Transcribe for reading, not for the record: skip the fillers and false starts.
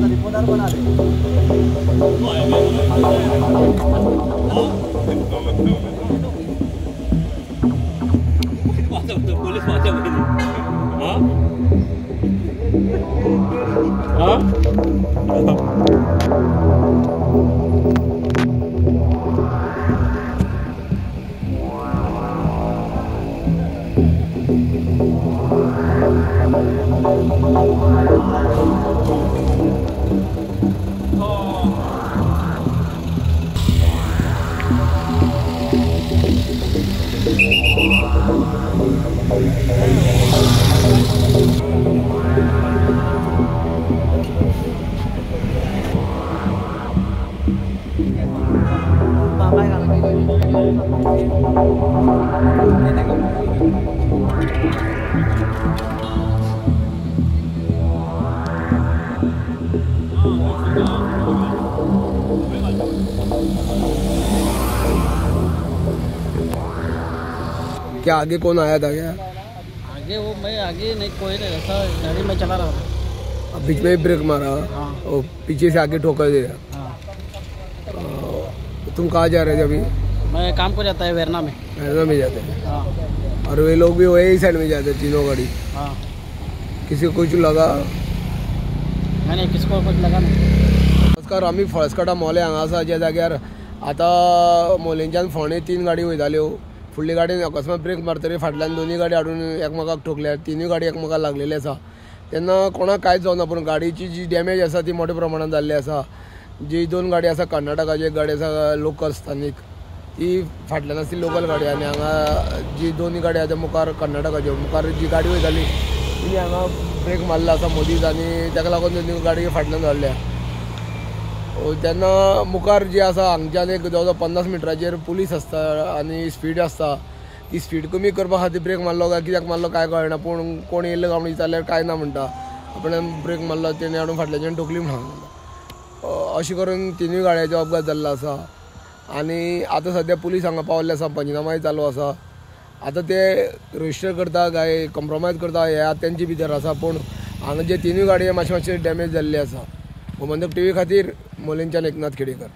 Reporter बना दे। Police हाँ हाँ क्या आगे कौन आया था? क्या आगे वो मैं आगे नहीं, कोई नहीं, ऐसा गाड़ी में चला रहा था। अब बीच में ही ब्रेक मारा। हाँ। और पीछे से आगे ठोकर दिया। हाँ। तुम कहाँ जा रहे थे अभी? मैं काम को जाता है वेरना में। वेरना में जाते हैं। हाँ। और वे लोग भी वही साइड में जाते हैं, तीनों गाड़ी। हाँ। किसी को कुछ लगा? नहीं, किसको कुछ लगा नहीं। नमस्कार, आमी फळसकाटा मोले हांगा आसा, ज्या जाग्यार आतां मोलेंच्यान फोंडे 3 गाडी वयताल्यो। फुडली गाडी अकस्मात ब्रेक मारतरी फाटल्यान दोनूय गाडी हाडून एकमेकाक ठोकल्या, तिनूय गाडी एकमेकाक लागलेली आसा। तेन्ना कोणाक कांयच जावना, पूण गाडयेची जी डॅमेज आसा ती मोठ्या प्रमाणान जाल्ली आसा। जी 2 गाडी आसा कर्नाटकाची, एक गाडी आसा लोकल स्थानीक, ती फाटल्यान आसली लोकल गाडी, आनी हांगा जी 2 गाडी आसा मुखार कर्नाटकाच्यो, मुखार जी गाडी वयताली तिणी हांगा ब्रेक मारला आसा मदींच, आनी ताका लागून दोनूय गाडी फाटल्यान धरल्या। तेन्ना मुखार जी आसा हांगच्यान एक जवळ जवळ 50 मिटराचेर पुलीस आसता आनी स्पीड आसता, ती स्पीड कमी करपा खातीर ब्रेक मारलो काय कित्याक मारलो काय कळना, पूण कोण येयल्लो काय म्हण विचारल्यार काय ना म्हणटा, आपणें ब्रेक मारलो तेणे हाडून फाटल्याच्यान ठोकली म्हणून सांगता। अशें करून तिनूय गाडयांचो अपघात जाल्लो आसा। आनी आतां सद्या पुलीस हांगा पावल्ले आसा, पंचनामाय चालू आसा। आतां ते रजिस्टर करता काय कॉम्प्रोमायज करता हे आतां तेंचे भितर आसा, पूण हांगा जे तिनूय गाडयो मातशें मातशें डॅमेज जाल्ले आसा। गोमंतक टीव्ही खातीर मोलेंच्यान एकनाथ खेडेकर।